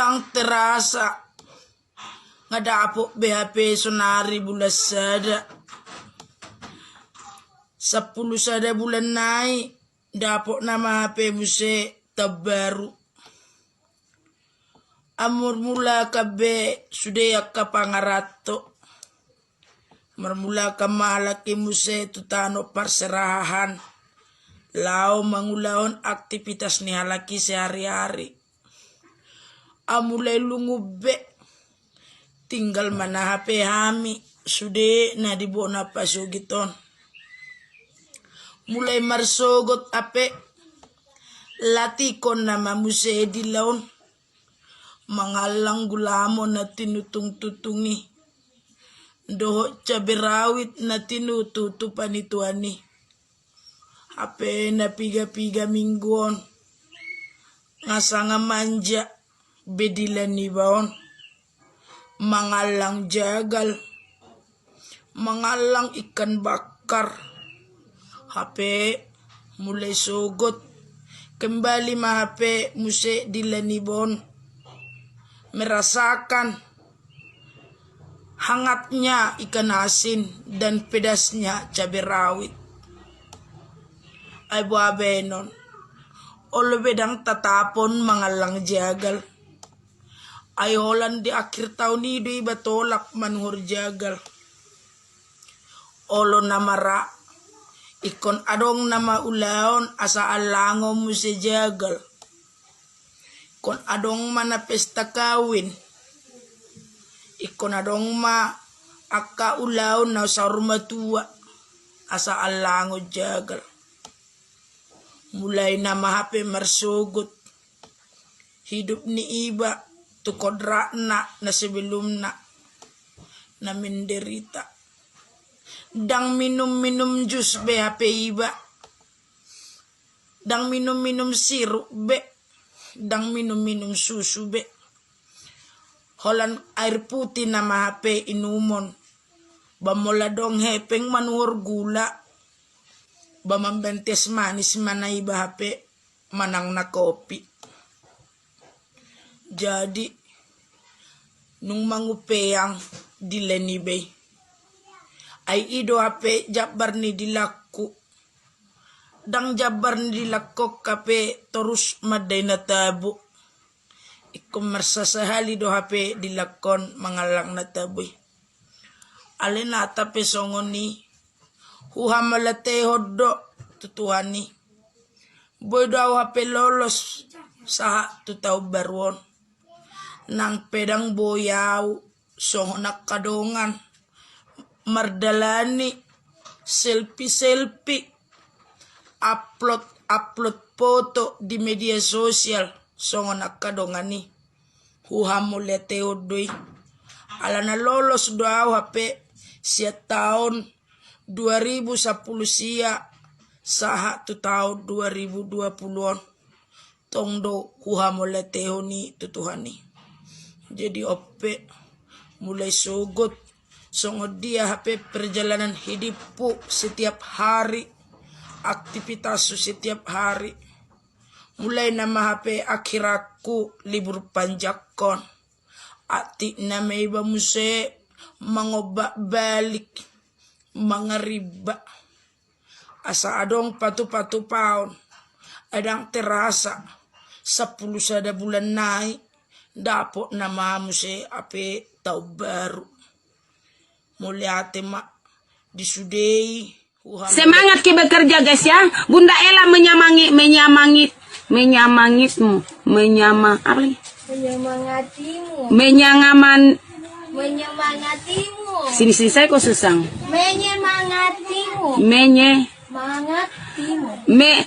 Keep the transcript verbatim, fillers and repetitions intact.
Ndang terasa, nga dapot be hape sonari bulan sada. Sampulu sada bulan nai, dapot nama hape muse taon baru. Amor mulakan be sude angka pangaranto. Marmulakan ma halak i muse tu tano parserahan, laho mangulahon aktivitas ni halak i sehari-hari. Ahu mulai lungun be, tinggal ma na hape hami sude na di bona pasogit on. Mulai marsogot hape, latihon nama muse dila on. Mangallang gulamo na tinutung-tutung i dohot cabe rawit na tinutu tu panituan i. Hape na piga-piga minggu on, nga sanga manja be dila niba on. Mangallang jagal, mangallang ikan bakar. Hape mulai sogot, kembali ma hape muse dila niba on merasakan hangatnya ikan asin dan pedasnya cabe rawit. Ai boha baenon, olo be ndang tatapon mangallang jagal. Ai holan di akhir taon i do iba tolap manuhor jagal. Olo nama ra, ingkon adong nama ulaon asa allangon muse jagal. Ingkon adong ma na pesta kawin. Ingkon adong ma angka ulaon na saur matua asa allangon jagal. Mulai nama hape marsogot hidup ni iba tu kodratna na sebelumna na menderita. Ndang minum-minum jus be hape iba. Ndang minum-minum sirup be. Ndang minum-minum susu be. Holan air putih nama hape inumon. Ba molo adong hepeng manuhor gula. Ba mambaen teh manis ma na iba hape manang na kopi. Jadi nunga mangupeang dila niba i. Ai i do hape jambar ni dilangku. Ndang jambar ni dilangkon hape torus mandai na tabo. Ingkon marsasahali do hape dilangkon mangallang na tabo i. Alai na tape songon i, huhamauliatehon do tu Tuhan i. Boi do ahu hape lolos sahat tu taon baru on. Nang pe ndang boi ahu songon angka dongan mardalani selfie-selfie, upload-upload foto di media sosial songon angka dongan i. Huhamauliatehon do i. Alana lolos do ahu hape sian taon dua ribu sampulu sia sahat tu taon dua ribu dua pulu on. Tong do huhamauliatehon i tu Tuhan i. Jadi on pe mulai sogot songon dia hape perjalanan hidupku setiap hari, aktivitasku setiap hari. Mulai nama hape akhiranku libur panjang on. Atik nama iba muse mangombak balik mangarimba. Asa adong patupa-tupaon. Ai ndang terasa sampulu sada bulan nai dapot nama muse hape taon baru. Mauliate ma di sude i. Semangat ke bekerja, guys, ya. Bunda Ella menyamangit, menyamangit, menyamangitmu, menyama, apa lagi? Menyemangatimu. Menyangaman. Menyemangatimu. Sini, sini, saya kok susah. Menyemangatimu. Menye. Mangatimu. Me.